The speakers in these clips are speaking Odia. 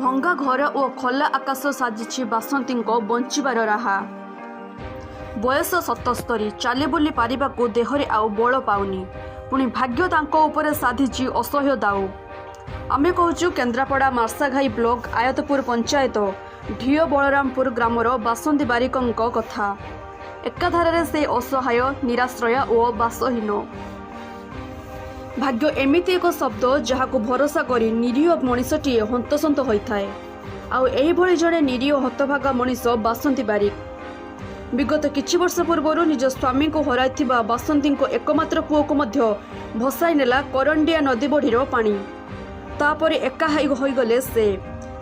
ଭଙ୍ଗା ଘର ଓ ଖୋଲା ଆକାଶ ସାଜିଛି ବାସନ୍ତୀଙ୍କ ବଞ୍ଚିବାର ରାହା। ବୟସ 77, ଚାଲି ବୁଲି ପାରିବାକୁ ଦେହରେ ଆଉ ବଳ ପାଉନି। ପୁଣି ଭାଗ୍ୟ ତାଙ୍କ ଉପରେ ସାଧିଛି ଅସହ୍ୟ ଦାଉ। ଆମେ କହୁଛୁ କେନ୍ଦ୍ରାପଡ଼ା ମାର୍ଶାଘାଇ ବ୍ଲକ ଆୟତପୁର ପଞ୍ଚାୟତ ଢିଅ ବଳରାମପୁର ଗ୍ରାମର ବାସନ୍ତୀ ବାରିକଙ୍କ କଥା। ଏକାଧାରରେ ସେ ଅସହାୟ, ନିରାଶ୍ରୟ ଓ ବାସହୀନ। ଭାଗ୍ୟ ଏମିତି ଏକ ଶବ୍ଦ, ଯାହାକୁ ଭରସା କରି ନିରୀହ ମଣିଷଟିଏ ହନ୍ତସନ୍ତ ହୋଇଥାଏ। ଆଉ ଏହିଭଳି ଜଣେ ନିରୀହ ହତଭାଗା ମଣିଷ ବାସନ୍ତୀ ବାରିକ। ବିଗତ କିଛି ବର୍ଷ ପୂର୍ବରୁ ନିଜ ସ୍ୱାମୀଙ୍କୁ ହରାଇଥିବା ବାସନ୍ତୀଙ୍କ ଏକମାତ୍ର ପୁଅକୁ ମଧ୍ୟ ଭସାଇ ନେଲା କରଣ୍ଡିଆ ନଦୀ ବଢ଼ିର ପାଣି। ତାପରେ ଏକା ହୋଇଗଲେ ସେ।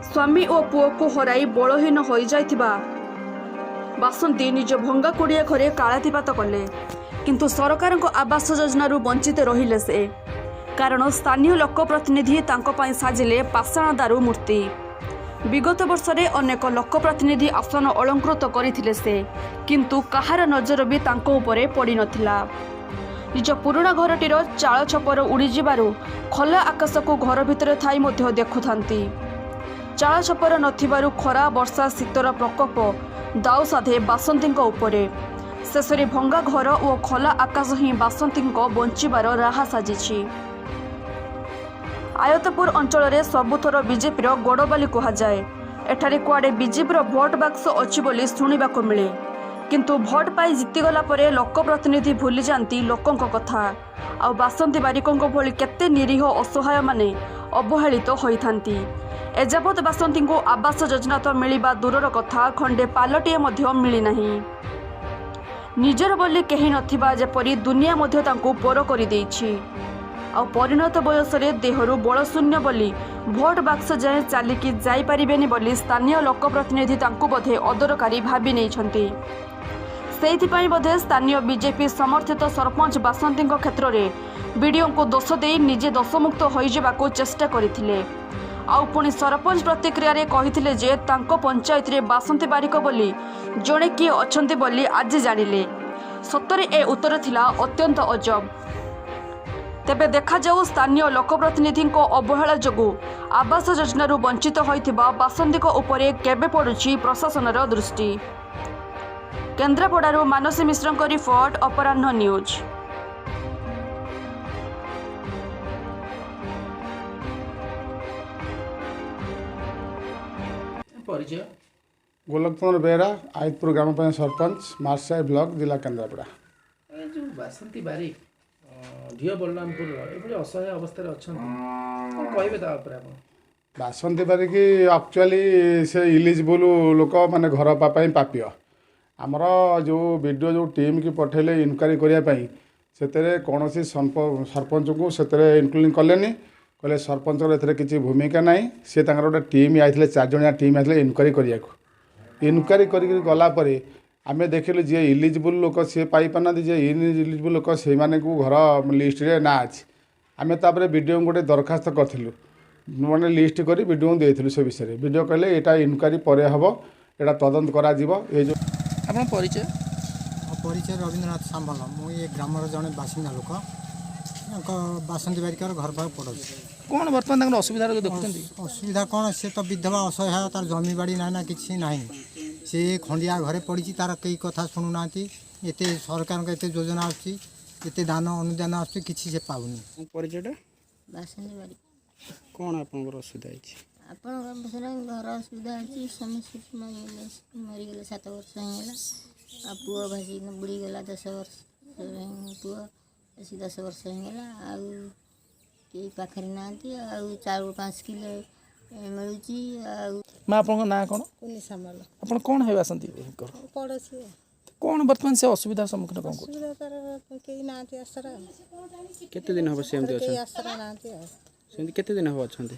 ସ୍ୱାମୀ ଓ ପୁଅକୁ ହରାଇ ବଳହୀନ ହୋଇଯାଇଥିବା ବାସନ୍ତୀ ନିଜ ଭଙ୍ଗା କୁଡ଼ିଆ ଘରେ କାଳାତିପାତ କଲେ। କିନ୍ତୁ ସରକାରଙ୍କ ଆବାସ ଯୋଜନାରୁ ବଞ୍ଚିତ ରହିଲେ ସେ, କାରଣ ସ୍ଥାନୀୟ ଲୋକପ୍ରତିନିଧି ତାଙ୍କ ପାଇଁ ସାଜିଲେ ପାଷାଣ ଦାରୁ ମୂର୍ତ୍ତି। ବିଗତ ବର୍ଷରେ ଅନେକ ଲୋକପ୍ରତିନିଧି ଆସନ ଅଳଙ୍କୃତ କରିଥିଲେ ସେ, କିନ୍ତୁ କାହାର ନଜର ବି ତାଙ୍କ ଉପରେ ପଡ଼ିନଥିଲା। ନିଜ ପୁରୁଣା ଘରଟିର ଚାଳ ଛପର ଉଡ଼ିଯିବାରୁ ଖୋଲା ଆକାଶକୁ ଘର ଭିତରେ ଥାଇ ମଧ୍ୟ ଦେଖୁଥାନ୍ତି। ଚାଳ ଛପର ନଥିବାରୁ ଖରା, ବର୍ଷା, ଶୀତର ପ୍ରକୋପ ଦାଉ ସାଧେ ବାସନ୍ତୀଙ୍କ ଉପରେ। ଶେଷରେ ଭଙ୍ଗା ଘର ଓ ଖୋଲା ଆକାଶ ହିଁ ବାସନ୍ତୀଙ୍କ ବଞ୍ଚିବାର ରାହା ସାଜିଛି। ଆୟତପୁର ଅଞ୍ଚଳରେ ସବୁଥର ବିଜେପିର ଗଡ଼ ବୋଲି କୁହାଯାଏ। ଏଠାରେ କୁଆଡ଼େ ବିଜେପିର ଭୋଟ ବାକ୍ସ ଅଛି ବୋଲି ଶୁଣିବାକୁ ମିଳେ। କିନ୍ତୁ ଭୋଟ ପାଇ ଜିତିଗଲା ପରେ ଲୋକପ୍ରତିନିଧି ଭୁଲିଯାଆନ୍ତି ଲୋକଙ୍କ କଥା। ଆଉ ବାସନ୍ତୀ ବାରିକଙ୍କ ଭଳି କେତେ ନିରୀହ ଅସହାୟମାନେ ଅବହେଳିତ ହୋଇଥାନ୍ତି। ଏଯାବତ୍ ବାସନ୍ତୀଙ୍କୁ ଆବାସ ଯୋଜନା ତ ମିଳିବା ଦୂରର କଥା, ଖଣ୍ଡେ ପାଲଟିଏ ମଧ୍ୟ ମିଳିନାହିଁ। ନିଜର ବୋଲି କେହି ନଥିବା ଯେପରି ଦୁନିଆ ମଧ୍ୟ ତାଙ୍କୁ ପର କରିଦେଇଛି। ଆଉ ପରିଣତ ବୟସରେ ଦେହରୁ ବଳଶୂନ୍ୟ ବୋଲି ଭୋଟ ବାକ୍ସ ଯାଏଁ ଚାଲିକି ଯାଇପାରିବେନି ବୋଲି ସ୍ଥାନୀୟ ଲୋକପ୍ରତିନିଧି ତାଙ୍କୁ ବୋଧେ ଅଦରକାରୀ ଭାବି ନେଇଛନ୍ତି। ସେଇଥିପାଇଁ ବୋଧେ ସ୍ଥାନୀୟ ବିଜେପି ସମର୍ଥିତ ସରପଞ୍ଚ ବାସନ୍ତୀଙ୍କ କ୍ଷେତ୍ରରେ ବିଡ଼ିଓଙ୍କୁ ଦୋଷ ଦେଇ ନିଜେ ଦୋଷମୁକ୍ତ ହୋଇଯିବାକୁ ଚେଷ୍ଟା କରିଥିଲେ। ଆଉ ପୁଣି ସରପଞ୍ଚ ପ୍ରତିକ୍ରିୟାରେ କହିଥିଲେ ଯେ ତାଙ୍କ ପଞ୍ଚାୟତରେ ବାସନ୍ତୀ ବାରିକ ବୋଲି ଜଣେ କିଏ ଅଛନ୍ତି ବୋଲି ଆଜି ଜାଣିଲେ। ସତରେ ଏ ଉତ୍ତର ଥିଲା ଅତ୍ୟନ୍ତ ଅଜବ। ତେବେ ଦେଖାଯାଉ, ସ୍ଥାନୀୟ ଲୋକପ୍ରତିନିଧିଙ୍କ ଅବହେଳା ଯୋଗୁଁ ଆବାସ ଯୋଜନାରୁ ବଞ୍ଚିତ ହୋଇଥିବା ବାସନ୍ତୀଙ୍କ ଉପରେ କେବେ ପଡ଼ୁଛି ପ୍ରଶାସନର ଦୃଷ୍ଟି। କେନ୍ଦ୍ରାପଡ଼ାରୁ ମାନସୀ ମିଶ୍ରଙ୍କ ରିପୋର୍ଟ, ଅପରାହ୍ନ ନ୍ୟୁଜ୍। ପରିଚୟ? ଗୋଲକ ଚନ୍ଦ୍ର ବେହେରା, ଆୟତପୁର ଗ୍ରାମ ପଞ୍ଚାୟତ ସରପଞ୍ଚ, ମାର୍ଶାଘାଇ ବ୍ଲକ, ଜିଲ୍ଲା କେନ୍ଦ୍ରାପଡ଼ା। ଏ ଯେଉଁ ବାସନ୍ତୀ ବାରିକ ଢିଅ ବଳରାମପୁରର ଏଭଳି ଅସହାୟ ଅବସ୍ଥାରେ ଅଛନ୍ତି, କ'ଣ କହିବେ ତା ଉପରେ ଆପଣ? ବାସନ୍ତୀ ବାରିକ ଆକ୍ଚୁଆଲି ସେ ଇଲିଜିବୁଲ୍ ଲୋକ, ମାନେ ଘର ପାଇଁ ପ୍ରାପ୍ୟ। ଆମର ଯେଉଁ ବିଡ଼ିଓ ଯେଉଁ ଟିମ୍କି ପଠାଇଲେ ଇନକ୍ୱାରି କରିବା ପାଇଁ, ସେଥିରେ କୌଣସି ସରପଞ୍ଚଙ୍କୁ ସେଥିରେ ଇନକ୍ଲୁଡ଼ିଂ କଲେନି। କହିଲେ ସରପଞ୍ଚଙ୍କର ଏଥିରେ କିଛି ଭୂମିକା ନାହିଁ। ସେ ତାଙ୍କର ଗୋଟେ ଟିମ୍ ଆଇଥିଲେ, 4 ଜଣିଆ ଟିମ୍ ଆଇଥିଲେ ଇନକ୍ୱାରି କରିବାକୁ। ଇନକ୍ୱାରି କରିକି ଗଲା ପରେ ଆମେ ଦେଖିଲୁ, ଯିଏ ଇଲିଜିବୁଲ୍ ଲୋକ ସିଏ ପାଇପାରୁନାହାନ୍ତି, ଯିଏ ଇନଇଲିଜିବୁଲ୍ ଲୋକ ସେଇମାନଙ୍କୁ ଘର ଲିଷ୍ଟରେ ନାଁ ଅଛି। ଆମେ ତାପରେ ବିଡ଼ିଓଙ୍କୁ ଗୋଟେ ଦରଖାସ୍ତ କରିଥିଲୁ, ମାନେ ଲିଷ୍ଟ କରି ବିଡ଼ିଓଙ୍କୁ ଦେଇଥିଲୁ। ସେ ବିଷୟରେ ବିଡ଼ିଓ କହିଲେ ଏଇଟା ଇନକ୍ୱାରି ପରେ ହେବ, ଏଇଟା ତଦନ୍ତ କରାଯିବ। ଏଇ ଯେଉଁ ଆପଣଙ୍କ ପରିଚୟ? ମୋ ପରିଚୟ ରବୀନ୍ଦ୍ରନାଥ ସାମଲ। ମୁଁ ଏ ଗ୍ରାମର ଜଣେ ବାସିନ୍ଦା ଲୋକ। ତାଙ୍କ ବାସନ୍ତୀ ବାରିକର ଘର ପାଖ ପଡ଼ୋଶୀ। କ'ଣ ବର୍ତ୍ତମାନ ତାଙ୍କର ଅସୁବିଧା ଦେଖୁଛନ୍ତି? ଅସୁବିଧା କ'ଣ, ସେ ତ ବିଧବା, ଅସହାୟ। ତାର ଜମିବାଡ଼ି ନାହିଁ ନା କିଛି ନାହିଁ। ସେ ଖଣ୍ଡିଆ ଘରେ ପଡ଼ିଛି, ତାର କେହି କଥା ଶୁଣୁନାହାନ୍ତି। ଏତେ ସରକାରଙ୍କ ଏତେ ଯୋଜନା ଆସୁଛି, ଏତେ ଦାନ ଅନୁଦାନ ଆସୁଛି, କିଛି ସେ ପାଉନି। ପରିଚୟଟା? ବାସନ୍ତୀ ବାରିକ। କ'ଣ ଆପଣଙ୍କର ଅସୁବିଧା ହେଇଛି? ଆପଣଙ୍କ ସେଟା ଘର ଅସୁବିଧା ଅଛି। ସ୍ୱାମୀ ସେଠି ମରିଗଲେ, ମରିଗଲେ 7 ବର୍ଷ ହେଇଗଲା। ଆଉ ପୁଅ ଭାସି ବୁଡ଼ିଗଲା 10 ବର୍ଷ, ପୁଅ ଆସି 10 ବର୍ଷ ହେଇଗଲା। ଆଉ କେହି ପାଖରେ ନାହାନ୍ତି। ଆଉ ଚାଉଳ 5 କିଲୋ ମିଳୁଛି ଆଉ ମା, ଆପଣଙ୍କ ନାଁ କ'ଣ? କୁନି ସାମଲ। ଆପଣ କ'ଣ ହେବେ ବାସନ୍ତୀ ବାରିକର? ପଡ଼ୋଶୀ। କ'ଣ ବର୍ତ୍ତମାନ ସେ ଅସୁବିଧାର ସମ୍ମୁଖୀନ କ'ଣ କରୁଛନ୍ତି? ଅସୁବିଧା ତାର କେହି ନାହାନ୍ତି ଆସରା। କେତେ ଦିନ ହେବ ସେମିତି କେହି ଅଛନ୍ତି? ଆସରା ନାହାନ୍ତି ଆଉ। ସେମିତି କେତେ ଦିନ ହେବ ଅଛନ୍ତି?